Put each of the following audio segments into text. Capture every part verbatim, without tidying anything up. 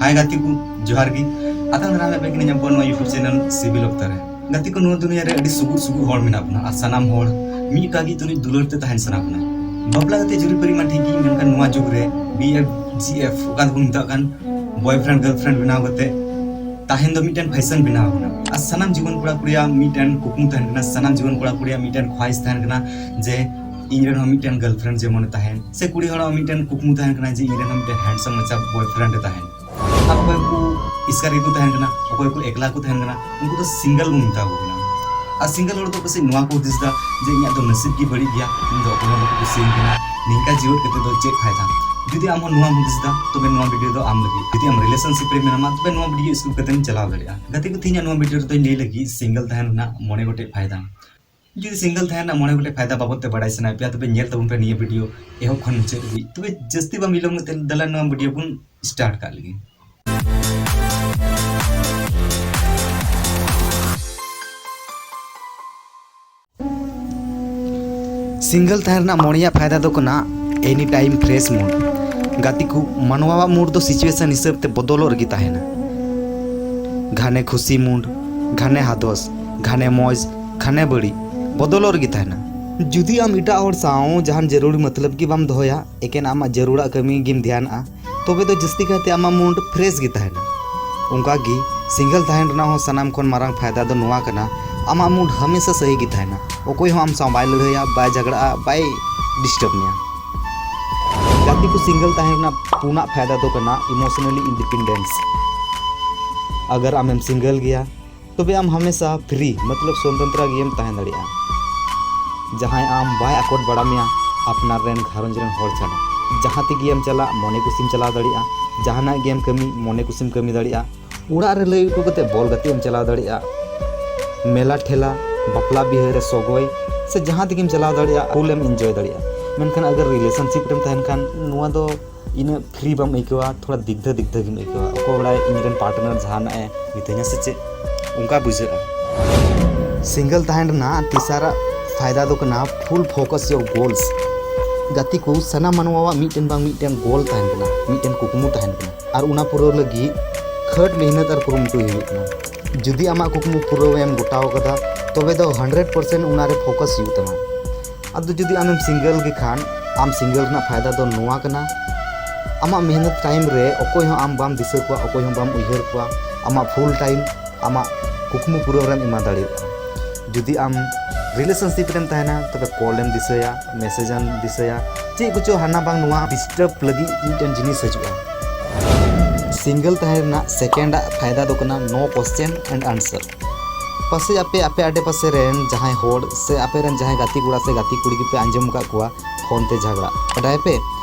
ᱦᱟᱭ ᱜᱟᱛᱮ ᱠᱚ, ᱡᱚᱦᱟᱨ ᱜᱮ᱾ ᱟᱛᱟᱝ ᱫᱟᱨᱟᱢ ᱮᱫ ᱯᱮ ᱠᱟᱹᱱᱟᱹᱧ ᱟᱵᱚᱣᱟᱜ ᱱᱚᱣᱟ YouTube channel ᱥᱤᱵᱤᱞ ᱚᱠᱛᱚ ᱨᱮ᱾ ᱜᱟᱛᱮ ᱠᱚ, ᱱᱚᱣᱟ ᱫᱩᱱᱤᱭᱟᱹ ᱨᱮ ᱟᱹᱰᱤ ᱥᱩᱜᱩᱜ ᱥᱩᱜᱩᱜ ᱦᱚᱲ ᱢᱮᱱᱟᱜ ᱵᱚᱱᱟ ᱟᱨ ᱥᱟᱱᱟᱢ ᱦᱚᱲ ᱢᱤᱫᱴᱟᱝ ᱜᱮ ᱛᱩᱞᱩᱡ ᱫᱩᱞᱟᱹᱲ ᱛᱮ ᱛᱟᱦᱮᱱ ᱥᱟᱱᱟ ᱵᱚᱱᱟ᱾ ᱵᱟᱯᱞᱟ ᱠᱟᱛᱮ ᱡᱩᱨᱤᱯᱟᱹᱨᱤ ᱢᱟ ᱴᱷᱤᱠ ᱜᱮ, ᱢᱮᱱᱠᱷᱟᱱ ᱱᱚᱣᱟ ᱡᱩᱜᱽ ᱨᱮ BFGF ᱚᱠᱟ ᱫᱚᱵᱚᱱ ᱢᱮᱛᱟᱜ ᱠᱟᱱ boyfriend girlfriend ᱵᱮᱱᱟᱣ ᱠᱟᱛᱮ ᱛᱟᱦᱮᱱ ᱫᱚ ᱢᱤᱫᱴᱮᱱ fashion ᱵᱮᱱᱟᱣ ᱟᱠᱟᱱᱟ᱾ ᱟᱨ ᱥᱟᱱᱟᱢ ᱡᱩᱣᱟᱹᱱ ᱠᱚᱲᱟ ᱠᱩᱲᱤᱭᱟᱜ ᱢᱤᱫᱴᱮᱱ ᱠᱩᱠᱢᱩ ᱛᱟᱦᱮᱱ ᱠᱟᱱᱟ, ᱥᱟᱱᱟᱢ ᱡᱩᱣᱟᱹᱱ ᱠᱚᱲᱟ ᱠᱩᱲᱤᱭᱟᱜ ᱢᱤᱫᱴᱮᱱ ᱠᱷᱚᱣᱟᱦᱤᱥ ᱛᱟᱦᱮᱱ ᱠᱟᱱᱟ ᱡᱮ ᱤᱧ ᱨᱮᱱ ᱦᱚᱸ ᱢᱤᱫᱴᱮᱱ girlfriend ᱡᱮᱢᱚᱱᱮ ᱛᱟᱦᱮᱱ, ᱥᱮ ᱠᱩᱲᱤ ᱦᱚᱲᱟᱜ ᱦᱚᱸ ᱢᱤᱫᱴᱮᱱ ᱠᱩᱠᱢᱩ ᱛᱟᱦᱮᱱ ᱠᱟᱱᱟ ᱡᱮ ᱤᱧ ᱨᱮᱱ ᱦᱚᱸ ᱢᱤᱫᱴᱮᱱ handsome ᱢᱟᱪᱷᱟ boyfriend ᱮ ᱛᱟᱦᱮᱱ᱾ ᱟᱨ ᱚᱠᱚᱭ ᱠᱚ ᱮᱥᱠᱟᱨ ᱜᱮᱠᱚ ᱛᱟᱦᱮᱱ ᱠᱟᱱᱟ, ᱚᱠᱚᱭ ᱠᱚ ᱮᱠᱞᱟ ᱠᱚ ᱛᱟᱦᱮᱱ ᱠᱟᱱᱟ, ᱩᱱᱠᱩ ᱫᱚ single ᱵᱚᱱ ᱢᱮᱛᱟ ᱠᱚ ᱠᱟᱱᱟ᱾ ᱟᱨ single ᱦᱚᱲ ᱫᱚ ᱯᱟᱥᱮᱡ ᱱᱚᱣᱟ ᱠᱚ ᱦᱩᱫᱤᱥ ᱮᱫᱟ ᱡᱮ ᱤᱧᱟᱹᱜ ᱫᱚ ᱱᱟᱥᱤᱵ ᱜᱮ ᱵᱟᱹᱲᱤᱡ ᱜᱮᱭᱟ, ᱤᱧ ᱫᱚ ᱚᱠᱚᱭ ᱦᱚᱸ ᱵᱟᱠᱚ ᱠᱩᱥᱤᱭᱟᱹᱧ ᱠᱟᱱᱟ, ᱱᱤᱝᱠᱟ ᱡᱤᱣᱮᱫ ᱠᱟᱛᱮ ᱫᱚ ᱪᱮᱫ ᱯᱷᱟᱭᱫᱟ? ᱡᱩᱫᱤ ᱟᱢ ᱦᱚᱸ ᱱᱚᱣᱟᱢ ᱦᱩᱫᱤᱥ ᱮᱫᱟ, ᱛᱚᱵᱮ ᱱᱚᱣᱟ video ᱫᱚ ᱟᱢ ᱞᱟᱹᱜᱤᱫ᱾ ᱡᱩᱫᱤ ᱟᱢ relationship ᱨᱮ ᱢᱮᱱᱟᱢᱟ, ᱛᱚᱵᱮ ᱱᱚᱣᱟ video skip ᱠᱟᱛᱮᱢ ᱪᱟᱞᱟᱣ ᱫᱟᱲᱮᱭᱟᱜᱼᱟ᱾ ᱜᱟᱛᱮ ᱠᱚ, ᱛᱮᱦᱮᱧᱟᱜ ᱱᱚᱣᱟ video ᱨᱮᱫᱚᱧ ᱞᱟᱹᱭ ᱞᱟᱹᱜᱤᱫ single ᱛᱟᱦᱮᱱ ᱨᱮᱱᱟᱜ ᱢᱚᱬᱮ ᱜᱚᱴᱮᱡ ᱯᱷᱟᱭᱫᱟ᱾ ᱡᱩᱫᱤ single ᱛᱟᱦᱮᱱ ᱨᱮᱱᱟᱜ ᱢᱚᱬᱮ ᱜᱚᱴᱮᱡ ᱯᱷᱟᱭᱫᱟ ᱵᱟᱵᱚᱫ ᱛᱮ ᱵᱟᱲᱟᱭ ᱥᱟᱱᱟᱭᱮᱫ ᱯᱮᱭᱟ, ᱛᱚᱵᱮ ᱧᱮᱞ ᱛᱟᱵᱚᱱ ᱯᱮ ᱱᱤᱭᱟᱹ video ᱮᱦᱚᱵ ᱠᱷᱚᱱ ᱢᱩᱪᱟᱹᱫ ᱫᱷᱟᱹᱵᱤᱡ᱾ ᱛᱚᱵᱮ ᱡᱟᱹᱥᱛᱤ ᱵᱟᱝ ᱵᱤᱞᱚᱢ ᱠᱟᱛᱮ ᱫᱮᱞᱟ ᱱᱚᱣᱟ video ᱵᱚᱱ start ᱠᱟᱜ ᱞᱮᱜᱮ᱾ Single ᱛᱟᱦᱮᱸ ᱨᱮᱱᱟᱜ ᱢᱚᱬᱮᱭᱟᱜ ᱯᱷᱟᱭᱫᱟ ᱫᱚ ᱠᱟᱱᱟ any time fresh mood᱾ ᱜᱟᱛᱮ ᱠᱚ, ᱢᱟᱱᱣᱟᱣᱟᱜ mood ᱫᱚ situation ᱦᱤᱥᱟᱹᱵ ᱛᱮ ᱵᱚᱫᱚᱞᱚᱜ ᱨᱮᱜᱮ ᱛᱟᱦᱮᱱᱟ᱾ ᱜᱷᱟᱱᱮ ᱠᱷᱩᱥᱤ mood, ᱜᱷᱟᱱᱮ ᱦᱟᱫᱚᱥ, ᱜᱷᱟᱱᱮ ᱢᱚᱡᱽ, ᱜᱷᱟᱱᱮ ᱵᱟᱹᱲᱤᱡ, ᱵᱚᱫᱚᱞᱚᱜ ᱨᱮᱜᱮ ᱛᱟᱦᱮᱱᱟ᱾ ᱡᱩᱫᱤ ᱟᱢ ᱮᱴᱟᱜ ᱦᱚᱲ ᱥᱟᱶ ᱡᱟᱦᱟᱱ ᱡᱟᱹᱨᱩᱲᱤ ᱢᱚᱛᱞᱚᱵ ᱜᱮ ᱵᱟᱢ ᱫᱚᱦᱚᱭᱟ, ᱮᱠᱮᱱ ᱟᱢᱟᱜ ᱡᱟᱹᱨᱩᱲᱟᱜ ᱠᱟᱹᱢᱤ ᱜᱮᱢ ᱫᱷᱮᱭᱟᱱᱟᱜᱼᱟ, ᱛᱚᱵᱮ ᱫᱚ ᱡᱟᱹᱥᱛᱤ ᱠᱟᱭᱛᱮ ᱟᱢᱟᱜ mood fresh ᱜᱮ ᱛᱟᱦᱮᱱᱟ᱾ ᱚᱱᱠᱟ ᱜᱮ single ᱛᱟᱦᱮᱱ ᱨᱮᱱᱟᱜ ᱦᱚᱸ ᱥᱟᱱᱟᱢ ᱠᱷᱚᱱ ᱢᱟᱨᱟᱝ ᱯᱷᱟᱭᱫᱟ ᱫᱚ ᱱᱚᱣᱟ ᱠᱟᱱᱟ, ᱟᱢᱟᱜ mood ᱦᱟᱢᱮᱥᱟ ᱥᱟᱹᱦᱤ ᱜᱮ ᱛᱟᱦᱮᱱᱟ᱾ ᱚᱠᱚᱭ ᱦᱚᱸ ᱟᱢ ᱥᱟᱶ ᱵᱟᱭ ᱞᱟᱹᱲᱦᱟᱹᱭᱟ, ᱵᱟᱭ ᱡᱷᱟᱜᱽᱲᱟᱜᱼᱟ, ᱵᱟᱭ disturb ᱢᱮᱭᱟ᱾ ᱜᱟᱛᱮ ᱠᱚ, single ᱛᱟᱦᱮᱱ ᱨᱮᱱᱟᱜ ᱯᱩᱱᱟᱜ ᱯᱷᱟᱭᱫᱟ ᱫᱚ ᱠᱟᱱᱟ emotionally independence᱾ ᱟᱜᱟᱨ ᱟᱢᱮᱢ single ᱜᱮᱭᱟ, ᱛᱚᱵᱮ ᱟᱢ ᱦᱟᱢᱮᱥᱟ free, ᱢᱚᱛᱞᱚᱵ ᱥᱚᱛᱚᱱᱛᱨᱟ ᱜᱮᱢ ᱛᱟᱦᱮᱸ ᱫᱟᱲᱮᱭᱟᱜᱼᱟ᱾ ᱡᱟᱦᱟᱸᱭ ᱟᱢ ᱵᱟᱭ ᱟᱠᱚᱴ ᱵᱟᱲᱟ ᱢᱮᱭᱟ ᱟᱯᱱᱟᱨ ᱨᱮᱱ ᱜᱷᱟᱨᱚᱸᱡᱽ ᱨᱮᱱ ᱦᱚᱲ ᱪᱷᱟᱲᱟ᱾ ᱡᱟᱦᱟᱸ ᱛᱮᱜᱮᱢ ᱪᱟᱞᱟᱜ, ᱢᱚᱱᱮ ᱠᱩᱥᱤᱢ ᱪᱟᱞᱟᱣ ᱫᱟᱲᱮᱭᱟᱜᱼᱟ᱾ ᱡᱟᱦᱟᱱᱟᱜ ᱜᱮᱢ ᱠᱟᱹᱢᱤ, ᱢᱚᱱᱮ ᱠᱩᱥᱤᱢ ᱠᱟᱹᱢᱤ ᱫᱟᱲᱮᱭᱟᱜᱼᱟ᱾ ᱚᱲᱟᱜ ᱨᱮ ᱞᱟᱹᱭ ᱦᱚᱴᱚ ᱠᱟᱛᱮ ᱵᱚᱞ ᱜᱟᱛᱮᱜ ᱮᱢ ᱪᱟᱞᱟᱣ ᱫᱟᱲᱮᱭᱟᱜᱼᱟ᱾ ᱢᱮᱞᱟ ᱴᱷᱮᱞᱟ, ᱵᱟᱯᱞᱟ ᱵᱤᱦᱟᱹ ᱨᱮ ᱥᱚᱜᱚᱭ, ᱥᱮ ᱡᱟᱦᱟᱸ ᱛᱮᱜᱮᱢ ᱪᱟᱞᱟᱣ ᱫᱟᱲᱮᱭᱟᱜᱼᱟ, full ᱮᱢ enjoy ᱫᱟᱲᱮᱭᱟᱜᱼᱟ᱾ ᱢᱮᱱᱠᱷᱟᱱ ᱟᱜᱟᱨ relationship ᱨᱮᱢ ᱛᱟᱦᱮᱱ ᱠᱷᱟᱱ, ᱱᱚᱣᱟ ᱫᱚ ᱤᱱᱟᱹᱜ free ᱵᱟᱢ ᱟᱹᱭᱠᱟᱹᱣᱟ, ᱛᱷᱚᱲᱟ ᱫᱤᱜᱽᱫᱷᱟᱹ ᱫᱤᱜᱽᱫᱷᱟᱹ ᱜᱮᱢ ᱟᱹᱭᱠᱟᱹᱣᱟ᱾ ᱚᱠᱚᱭ ᱵᱟᱲᱟᱭ ᱤᱧ ᱨᱮᱱ partner ᱡᱟᱦᱟᱱᱟᱜ ᱮ ᱢᱤᱛᱟᱹᱧᱟ ᱥᱮ ᱪᱮᱫ, ᱚᱱᱠᱟ ᱵᱩᱡᱷᱟᱹᱜᱼᱟ᱾ Single ᱛᱟᱦᱮᱱ ᱨᱮᱱᱟᱜ ᱛᱮᱥᱟᱨᱟᱜ ᱯᱷᱟᱭᱫᱟ ᱫᱚ ᱠᱟᱱᱟ full focus your goals᱾ ᱜᱟᱛᱮ ᱠᱚ, ᱥᱟᱱᱟᱢ ᱢᱟᱱᱣᱟᱣᱟᱜ ᱢᱤᱫᱴᱮᱱ ᱵᱟᱝ ᱢᱤᱫᱴᱮᱱ ᱜᱳᱞ ᱛᱟᱦᱮᱱ ᱠᱟᱱᱟ, ᱢᱤᱫᱴᱮᱱ ᱠᱩᱠᱢᱩ ᱛᱟᱦᱮᱱ ᱠᱟᱱᱟ, ᱟᱨ ᱚᱱᱟ ᱯᱩᱨᱟᱹᱣ ᱞᱟᱹᱜᱤᱫ ᱠᱷᱟᱹᱴ ᱢᱮᱦᱱᱚᱛ ᱟᱨ ᱠᱩᱨᱩᱢᱩᱴᱩᱭ ᱦᱩᱭᱩᱜ ᱠᱟᱱᱟ᱾ ᱡᱩᱫᱤ ᱟᱢᱟᱜ ᱠᱩᱠᱢᱩ ᱯᱩᱨᱟᱹᱣ ᱮᱢ ᱜᱚᱴᱟᱣ ᱠᱟᱫᱟ, ᱛᱚᱵᱮ ᱫᱚ ᱦᱟᱱᱰᱨᱮᱰ ᱯᱟᱨᱥᱮᱱᱴ ᱚᱱᱟᱨᱮ ᱯᱷᱳᱠᱟᱥ ᱦᱩᱭᱩᱜ ᱛᱟᱢᱟ᱾ ᱟᱫᱚ ᱡᱩᱫᱤ ᱟᱢᱮᱢ ᱥᱤᱝᱜᱮᱞ ᱜᱮ ᱠᱷᱟᱱ, ᱟᱢ ᱥᱤᱝᱜᱮᱞ ᱨᱮᱱᱟᱜ ᱯᱷᱟᱭᱫᱟ ᱫᱚ ᱱᱚᱣᱟ ᱠᱟᱱᱟ, ᱟᱢᱟᱜ ᱢᱮᱦᱱᱚᱛ ᱴᱟᱭᱤᱢ ᱨᱮ ᱚᱠᱚᱭ ᱦᱚᱸ ᱟᱢ ᱵᱟᱢ ᱫᱤᱥᱟᱹ ᱠᱚᱣᱟ, ᱚᱠᱚᱭ ᱦᱚᱸ ᱵᱟᱢ ᱩᱭᱦᱟᱹᱨ ᱠᱚᱣᱟ, ᱟᱢᱟᱜ ᱯᱷᱩᱞ ᱴᱟᱭᱤᱢ ᱟᱢᱟᱜ ᱠᱩᱠᱢᱩ ᱯᱩᱨᱟᱹᱣ ᱨᱮᱢ ᱮᱢᱟ ᱫᱟᱲᱮᱭᱟᱜᱼᱟ᱾ ᱡᱩᱫᱤ ᱟᱢ ᱨᱤᱞᱮᱥᱚᱱᱥᱤᱯ ᱨᱮᱢ ᱛᱟᱦᱮᱱᱟ, ᱛᱚᱵᱮ ᱠᱚᱞ ᱮᱢ ᱫᱤᱥᱟᱹᱭᱟ, ᱢᱮᱥᱮᱡᱽ ᱮᱢ ᱫᱤᱥᱟᱹᱭᱟ, ᱪᱮᱫ ᱠᱚᱪᱚ ᱦᱟᱱᱟ ᱵᱟᱝ ᱱᱚᱣᱟ ᱰᱤᱥᱴᱟᱨᱵ ᱞᱟᱹᱜᱤᱫ ᱢᱤᱫᱴᱮᱱ ᱡᱤᱱᱤᱥ ᱦᱤᱡᱩᱜᱼᱟ᱾ ᱥᱤᱝᱜᱮᱞ ᱛᱟᱦᱮᱸ ᱨᱮᱱᱟᱜ ᱥᱮᱠᱮᱱᱰ ᱟᱜ ᱯᱷᱟᱭᱫᱟ ᱫᱚ ᱠᱟᱱᱟ no question and answer᱾ ᱯᱟᱥᱮᱡ ᱟᱯᱮ, ᱟᱯᱮ ᱟᱰᱮ ᱯᱟᱥᱮ ᱨᱮᱱ ᱡᱟᱦᱟᱸᱭ ᱦᱚᱲ ᱥᱮ ᱟᱯᱮ ᱨᱮᱱ ᱡᱟᱦᱟᱸᱭ ᱜᱟᱛᱮ ᱠᱚᱲᱟ ᱥᱮ ᱜᱟᱛᱮ ᱠᱩᱲᱤ ᱜᱮᱯᱮ ᱟᱸᱡᱚᱢ ᱟᱠᱟᱫ ᱠᱚᱣᱟ ᱯᱷᱳᱱ ᱛᱮ ᱡᱷᱟᱜᱽᱲᱟ᱾ ᱵᱟᱰᱟᱭ ᱯᱮ,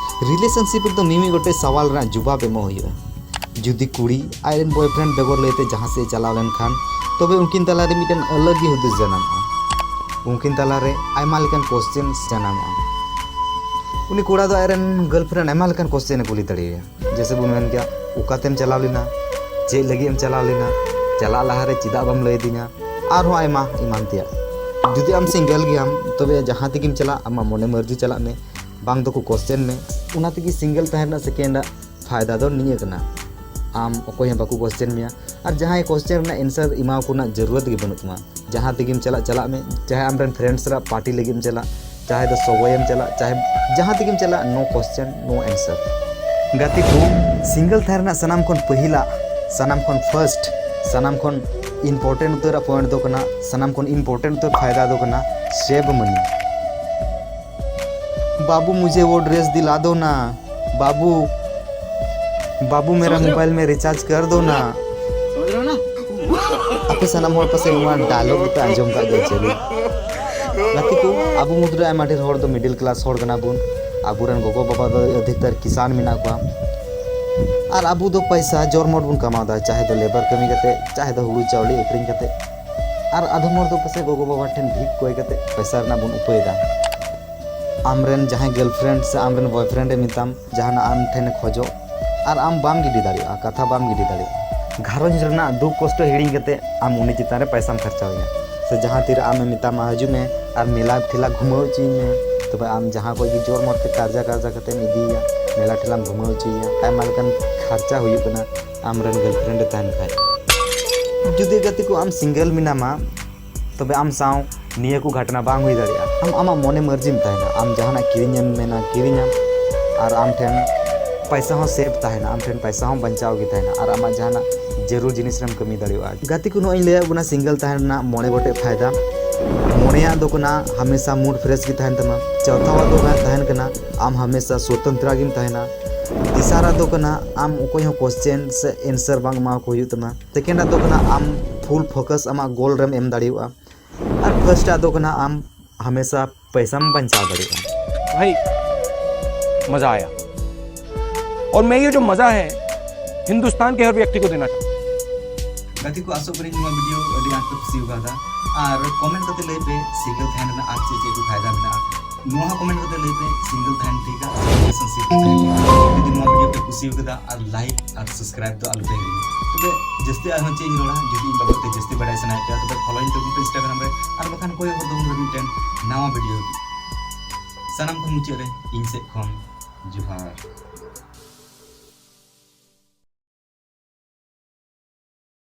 ᱨᱤᱞᱮᱥᱚᱱᱥᱤᱯ ᱨᱮᱫᱚ ᱢᱤᱢᱤᱫ ᱜᱚᱴᱮᱡ ᱥᱟᱣᱟᱞ ᱨᱮᱱᱟᱜ ᱡᱩᱵᱟᱵ ᱮᱢᱚᱜ ᱦᱩᱭᱩᱜᱼᱟ᱾ ᱡᱩᱫᱤ ᱠᱩᱲᱤ ᱟᱡᱨᱮᱱ ᱵᱚᱭᱯᱷᱨᱮᱱᱰ ᱵᱮᱜᱚᱨ ᱞᱟᱹᱭᱛᱮ ᱡᱟᱦᱟᱸ ᱥᱮᱫ ᱮ ᱪᱟᱞᱟᱣ ᱞᱮᱱᱠᱷᱟᱱ, ᱛᱚᱵᱮ ᱩᱱᱠᱤᱱ ᱛᱟᱞᱟᱨᱮ ᱢᱤᱫᱴᱮᱱ ᱟᱞᱟᱜᱽ ᱜᱮ ᱦᱩᱫᱤᱥ ᱡᱟᱱᱟᱢᱚᱜᱼᱟ᱾ ᱩᱱᱠᱤᱱ ᱛᱟᱞᱟᱨᱮ ᱟᱭᱢᱟ ᱞᱮᱠᱟᱱ ᱠᱚᱥᱪᱮᱱᱥ ᱡᱟᱱᱟᱢᱚᱜᱼᱟ᱾ ᱩᱱᱤ ᱠᱚᱲᱟ ᱫᱚ ᱟᱡᱨᱮᱱ ᱜᱟᱨᱞᱯᱷᱨᱮᱱᱰ ᱟᱭᱢᱟ ᱞᱮᱠᱟᱱ ᱠᱚᱥᱪᱮᱱ ᱮ ᱠᱩᱞᱤ ᱫᱟᱲᱮᱭᱟᱭᱟ᱾ ᱡᱮᱭᱥᱮ ᱵᱚᱱ ᱢᱮᱱ ᱠᱮᱭᱟ, "ᱚᱠᱟᱛᱮᱢ ᱪᱟᱞᱟᱣ ᱞᱮᱱᱟ? ᱪᱮᱫ ᱞᱟᱹᱜᱤᱫ ᱮᱢ ᱪᱟᱞᱟᱣ ᱞᱮᱱᱟ? ᱪᱟᱞᱟᱜ ᱞᱟᱦᱟᱨᱮ ᱪᱮᱫᱟᱜ ᱵᱟᱢ ᱞᱟᱹᱭ ᱟᱹᱫᱤᱧᱟ?" ᱟᱨᱦᱚᱸ ᱟᱭᱢᱟ ᱮᱢᱟᱱ ᱛᱮᱭᱟᱜ᱾ ᱡᱩᱫᱤ ᱟᱢ ᱥᱤᱝᱜᱮᱞ ᱜᱮᱭᱟᱢ, ᱛᱚᱵᱮ ᱡᱟᱦᱟᱸ ᱛᱮᱜᱮᱢ ᱪᱟᱞᱟᱜ, ᱟᱢᱟᱜ ᱢᱚᱱᱮ ᱢᱟᱹᱨᱡᱤ ᱪᱟᱞᱟᱜ ᱢᱮ, ᱵᱟᱝ ᱫᱚᱠᱚ ᱠᱚᱥᱪᱮᱱ ᱢᱮ᱾ ᱚᱱᱟ ᱛᱮᱜᱮ ᱥᱤᱝᱜᱮᱞ ᱛᱟᱦᱮᱸ ᱨᱮᱱᱟᱜ ᱥᱮᱠᱮᱱᱰ ᱟᱜ ᱯᱷᱟᱭᱫᱟ ᱫᱚ ᱱᱤᱭᱟᱹ ᱠᱟᱱᱟ, ᱟᱢ ᱚᱠᱚᱭ ᱦᱚᱸ ᱵᱟᱠᱚ ᱠᱚᱥᱪᱮᱱ ᱢᱮᱭᱟ᱾ ᱟᱨ ᱡᱟᱦᱟᱸᱭ ᱠᱚᱥᱪᱮᱱ ᱨᱮᱱᱟᱜ ᱮᱱᱥᱟᱨ ᱮᱢᱟᱣ ᱠᱚ ᱨᱮᱱᱟᱜ ᱡᱟᱹᱨᱩᱨᱟᱛ ᱜᱮ ᱵᱟᱹᱱᱩᱜ ᱛᱟᱢᱟ᱾ ᱡᱟᱦᱟᱸ ᱛᱮᱜᱮᱢ ᱪᱟᱞᱟᱜ, ᱪᱟᱞᱟᱜ ᱢᱮ, ᱪᱟᱦᱮ ᱟᱢᱨᱮᱱ ᱯᱷᱨᱮᱱᱰ ᱥᱟᱞᱟᱜ ᱯᱟᱨᱴᱤ ᱞᱟᱹᱜᱤᱫ ᱮᱢ ᱪᱟᱞᱟᱜ, ᱪᱟᱦᱮ ᱫᱚ ᱥᱚᱜᱚᱭᱮᱢ ᱪᱟᱞᱟᱜ, ᱪᱟᱦᱮ ᱡᱟᱦᱟᱸ ᱛᱮᱜᱮᱢ ᱪᱟᱞᱟᱜ, no question, no answer᱾ ᱜᱟᱛᱮ ᱠᱚ, ᱥᱤᱝᱜᱮᱞ ᱛᱟᱦᱮᱸ ᱨᱮᱱᱟᱜ ᱥᱟᱱᱟᱢ ᱠᱷᱚᱱ ᱯᱟᱹᱦᱤᱞᱟᱜ, ᱥᱟᱱᱟᱢ ᱠᱷᱚᱱ ᱯᱷᱟᱨᱥᱴ, ᱥᱟᱱᱟᱢ ᱠᱷᱚᱱ ᱤᱢᱯᱚᱨᱴᱮᱱᱴ ᱩᱛᱟᱹᱨᱟᱜ ᱯᱚᱭᱮᱱᱴ ᱫᱚ ᱠᱟᱱᱟ, ᱥᱟᱱᱟᱢ ᱠᱷᱚᱱ ᱤᱢᱯᱚᱨᱴᱮᱱᱴ ᱩᱛᱟᱹᱨ ᱯᱷᱟᱭᱫᱟ ᱫᱚ ᱠᱟᱱᱟ ᱥᱮᱵᱷ ᱢᱟᱹᱱᱤ᱾ बाबू, मुझे वो ड्रेस दिला दो ना। बाबू, बाबू, मेरा मोबाइल में रिचार्ज कर दो ना। ᱟᱯᱮ ᱥᱟᱱᱟᱢ ᱦᱚᱲ ᱯᱟᱥᱮ ᱱᱚᱣᱟ ᱰᱟᱭᱞᱚᱜ ᱫᱚᱯᱮ ᱟᱸᱡᱚᱢ ᱠᱟᱜ ᱜᱮᱭᱟ ᱡᱟᱹᱱᱤᱡ᱾ ᱜᱟᱛᱮ ᱠᱚ, ᱟᱵᱚ ᱢᱩᱫᱽᱨᱮ ᱟᱭᱢᱟ ᱰᱷᱮᱨ ᱦᱚᱲ ᱫᱚ ᱢᱤᱰᱤᱞ ᱠᱞᱟᱥ ᱦᱚᱲ ᱠᱟᱱᱟ ᱵᱚᱱ᱾ ᱟᱵᱚᱨᱮᱱ ᱜᱚᱜᱚ ᱵᱟᱵᱟ ᱫᱚ ᱚᱫᱷᱤᱠᱛᱟᱨ ᱠᱤᱥᱟᱱ ᱢᱮᱱᱟᱜ ᱠᱚᱣᱟ᱾ ᱟᱨ ᱟᱵᱚ ᱫᱚ ᱯᱚᱭᱥᱟ ᱡᱚᱨᱢᱚᱴ ᱵᱚᱱ ᱠᱟᱢᱟᱣ ᱮᱫᱟ, ᱪᱟᱦᱮ ᱫᱚ ᱞᱮᱵᱟᱨ ᱠᱟᱹᱢᱤ ᱠᱟᱛᱮ, ᱪᱟᱦᱮ ᱫᱚ ᱦᱩᱲᱩ ᱪᱟᱣᱞᱮ ᱟᱹᱠᱷᱨᱤᱧ ᱠᱟᱛᱮ᱾ ᱟᱨ ᱟᱫᱚᱢ ᱦᱚᱲ ᱫᱚ ᱯᱟᱥᱮ ᱜᱚᱜᱚ ᱵᱟᱵᱟ ᱴᱷᱮᱱ ᱵᱷᱤᱠ ᱠᱚᱭ ᱠᱟᱛᱮ ᱯᱚᱭᱥᱟ ᱨᱮᱱᱟᱜ ᱵᱚᱱ ᱩᱯᱟᱹᱭᱮᱫᱟ᱾ ᱟᱢᱨᱮᱱ ᱡᱟᱦᱟᱸᱭ ᱜᱟᱨᱞᱯᱷᱨᱮᱱᱰ ᱥᱮ ᱟᱢᱨᱮᱱ ᱵᱚᱭᱯᱷᱨᱮᱱᱰ ᱮ ᱢᱮᱛᱟᱢ, ᱡᱟᱦᱟᱱᱟᱜ ᱟᱢ ᱴᱷᱮᱱᱮ ᱠᱷᱚᱡᱚᱜ, ᱟᱨ ᱟᱢ ᱵᱟᱢ ᱜᱤᱰᱤ ᱫᱟᱲᱮᱭᱟᱜᱼᱟ, ᱠᱟᱛᱷᱟ ᱵᱟᱢ ᱜᱤᱰᱤ ᱫᱟᱲᱮᱭᱟᱜᱼᱟ᱾ ᱜᱷᱟᱨᱚᱸᱡᱽ ᱨᱮᱱᱟᱜ ᱫᱩᱠ ᱠᱚᱥᱴᱚ ᱦᱤᱲᱤᱧ ᱠᱟᱛᱮ ᱟᱢ ᱩᱱᱤ ᱪᱮᱛᱟᱱ ᱨᱮ ᱯᱚᱭᱥᱟᱢ ᱠᱷᱚᱨᱪᱟᱣᱮᱭᱟ᱾ ᱥᱮ ᱡᱟᱦᱟᱸ ᱛᱤᱨᱮ ᱟᱢᱮ ᱢᱮᱛᱟᱢᱟ, "ᱦᱤᱡᱩᱜ ᱢᱮ ᱟᱨ ᱢᱮᱞᱟ ᱴᱷᱮᱞᱟ ᱜᱷᱩᱢᱟᱹᱣ ᱦᱚᱪᱚᱧ ᱢᱮ", ᱛᱚᱵᱮ ᱟᱢ ᱡᱟᱦᱟᱸ ᱠᱚ ᱜᱮ ᱡᱳᱨ ᱢᱚᱛ ᱛᱮ ᱠᱟᱨᱡᱟ ᱠᱟᱨᱡᱟ ᱠᱟᱛᱮᱢ ᱤᱫᱤᱭᱮᱭᱟ, ᱢᱮᱞᱟ ᱴᱷᱮᱞᱟᱢ ᱜᱷᱩᱢᱟᱹᱣ ᱦᱚᱪᱚᱭᱮᱭᱟ, ᱟᱭᱢᱟ ᱞᱮᱠᱟᱱ ᱠᱷᱟᱨᱪᱟ ᱦᱩᱭᱩᱜ ᱠᱟᱱᱟ ᱟᱢᱨᱮᱱ ᱜᱟᱨᱞᱯᱷᱨᱮᱱᱰ ᱮ ᱛᱟᱦᱮᱱ ᱠᱷᱟᱡ᱾ ᱡᱩᱫᱤ ᱜᱟᱛᱮ ᱠᱚ ᱟᱢ ᱥᱤᱝᱜᱮᱞ ᱢᱮᱱᱟᱢᱟ, ᱛᱚᱵᱮ ᱟᱢ ᱥᱟᱶ ᱱᱤᱭᱟᱹ ᱠᱚ ᱜᱷᱟᱴᱱᱟ ᱵᱟᱝ ᱦᱩᱭ ᱫᱟᱲᱮᱭᱟᱜᱼᱟ᱾ ᱟᱢ ᱟᱢᱟᱜ ᱢᱚᱱᱮ ᱢᱟᱹᱨᱡᱤᱢ ᱛᱟᱦᱮᱱᱟ, ᱟᱢ ᱡᱟᱦᱟᱱᱟᱜ ᱠᱤᱨᱤᱧᱮᱢ ᱢᱮᱱᱟ ᱠᱤᱨᱤᱧᱟᱢ, ᱟᱨ ᱟᱢ ᱴᱷᱮᱱ ᱯᱚᱭᱥᱟ ᱦᱚᱸ ᱥᱮᱵᱷ ᱛᱟᱦᱮᱱᱟ, ᱟᱢ ᱴᱷᱮᱱ ᱯᱚᱭᱥᱟ ᱦᱚᱸ ᱵᱟᱧᱪᱟᱣ ᱜᱮ ᱛᱟᱦᱮᱱᱟ, ᱟᱨ ᱟᱢᱟᱜ ᱡᱟᱦᱟᱱᱟᱜ ᱡᱟᱹᱨᱩᱲ ᱡᱤᱱᱤᱥ ᱨᱮᱢ ᱠᱟᱹᱢᱤ ᱫᱟᱲᱮᱭᱟᱜᱼᱟ᱾ ᱜᱟᱛᱮ ᱠᱚ, ᱱᱚᱜᱼᱚᱭ ᱤᱧ ᱞᱟᱹᱭᱟᱫ ᱵᱚᱱᱟ ᱥᱤᱝᱜᱮᱞ ᱛᱟᱦᱮᱱ ᱨᱮᱱᱟᱜ ᱢᱚᱬᱮ ᱜᱚᱴᱮᱡ ᱯᱷᱟᱭᱫᱟ᱾ ᱢᱚᱬᱮᱭᱟᱜ ᱫᱚ ᱠᱟᱱᱟ ᱦᱟᱢᱮᱥᱟ ᱢᱩᱰ ᱯᱷᱨᱮᱥ ᱜᱮ ᱛᱟᱦᱮᱱ ᱛᱟᱢᱟ᱾ ᱪᱚᱣᱛᱷᱟᱣᱟᱜ ᱫᱚ ᱠᱟᱱᱟ, ᱛᱟᱦᱮᱱ ᱠᱟᱱᱟ ᱟᱢ ᱦᱟᱢᱮᱥᱟ ᱥᱚᱛᱚᱱᱛᱨᱟ ᱜᱮᱢ ᱛᱟᱦᱮᱱᱟ᱾ ᱛᱮᱥᱟᱨᱟᱜ ᱫᱚ ᱠᱟᱱᱟ ᱟᱢ ᱚᱠᱚᱭ ᱦᱚᱸ ᱠᱚᱥᱪᱮᱱ ᱥᱮ ᱮᱱᱥᱟᱨ ᱵᱟᱝ ᱮᱢᱟ ᱠᱚ ᱦᱩᱭᱩᱜ ᱛᱟᱢᱟ᱾ ᱥᱮᱠᱮᱱᱰᱟᱜ ᱫᱚ ᱠᱟᱱᱟ ᱟᱢ ᱯᱷᱩᱞ ᱯᱷᱳᱠᱟᱥ ᱟᱢᱟᱜ ᱜᱳᱞ ᱨᱮᱢ ᱮᱢ ᱫᱟᱲᱮᱭᱟᱜᱼᱟ᱾ ᱟᱨ ᱯᱷᱟᱨᱥᱴᱟᱜ ᱫᱚ ᱠᱟᱱᱟ ᱟᱢ ᱦᱟᱢᱮᱥᱟ ᱯᱚᱭᱥᱟᱢ ᱵᱟᱧᱪᱟᱣ ᱫᱟᱲᱮᱭᱟᱜᱼᱟ᱾ भाई, मजा आया। और मैं ये जो मजा है, हिंदुस्तान के हर व्यक्ति को देना चाहूंगा। ᱜᱟᱛᱮ ᱠᱚ, ᱟᱥᱚᱜ ᱠᱟᱹᱱᱟᱹᱧ ᱱᱚᱣᱟ ᱵᱷᱤᱰᱤᱭᱳ ᱟᱹᱰᱤ ᱟᱸᱴ ᱯᱮ ᱠᱩᱥᱤ ᱟᱠᱟᱫᱟ᱾ ᱟᱨ ᱠᱚᱢᱮᱱᱴ ᱠᱟᱛᱮ ᱞᱟᱹᱭ ᱯᱮ ᱥᱤᱝᱜᱮᱞ ᱛᱟᱦᱮᱱ ᱨᱮᱱᱟᱜ ᱟᱨ ᱪᱮᱫ ᱪᱮᱫ ᱠᱚ ᱯᱷᱟᱭᱫᱟ ᱢᱮᱱᱟᱜᱼᱟ᱾ ᱱᱚᱣᱟ ᱦᱚᱸ ᱠᱚᱢᱮᱱᱴ ᱠᱟᱛᱮ ᱞᱟᱹᱭ ᱯᱮ ᱥᱤᱝᱜᱮᱞ ᱛᱟᱦᱮᱱ ᱴᱷᱤᱠᱟ ᱥᱮ ᱨᱤᱞᱮᱥᱚᱱᱥᱤᱯ ᱛᱟᱦᱮᱱ ᱴᱷᱤᱠᱟ᱾ ᱡᱩᱫᱤ ᱱᱚᱣᱟ ᱵᱷᱤᱰᱤᱭᱳ ᱯᱮ ᱠᱩᱥᱤ ᱟᱠᱟᱫᱟ ᱟᱨ ᱞᱟᱭᱤᱠ ᱟᱨ ᱥᱟᱵᱥᱠᱨᱟᱭᱤᱵ ᱫᱚ ᱟᱞᱚ ᱯᱮ ᱦᱤᱲᱤᱧᱟ᱾ ᱛᱚᱵᱮ ᱡᱟᱹᱥᱛᱤ ᱟᱨᱦᱚᱸ ᱪᱮᱫ ᱤᱧ ᱨᱚᱲᱟ, ᱡᱩᱫᱤ ᱤᱧ ᱵᱟᱵᱚᱫ ᱛᱮ ᱡᱟᱹᱥᱛᱤ ᱵᱟᱲᱟᱭ ᱥᱟᱱᱟᱭᱮᱫ ᱯᱮᱭᱟ, ᱛᱚᱵᱮ ᱯᱷᱚᱞᱳᱭᱤᱧ ᱛᱟᱵᱚᱱ ᱯᱮ ᱤᱱᱥᱴᱟᱜᱨᱟᱢ ᱨᱮ᱾ ᱟᱨ ᱵᱟᱠᱷᱟᱱ ᱠᱚᱭᱚᱜ ᱦᱚᱨ ᱛᱟᱵᱚᱱ ᱯᱮ ᱢᱤᱫᱴᱮᱱ ᱱᱟᱣᱟ ᱵᱷᱤᱰᱤᱭᱳ᱾ ᱥᱟᱱᱟᱢ ᱠᱷᱚᱱ ᱢᱩᱪᱟᱹᱫ ᱨᱮ ᱤᱧ ᱥᱮᱫ ᱠᱷᱚᱱ ᱡᱚᱦᱟᱨ᱾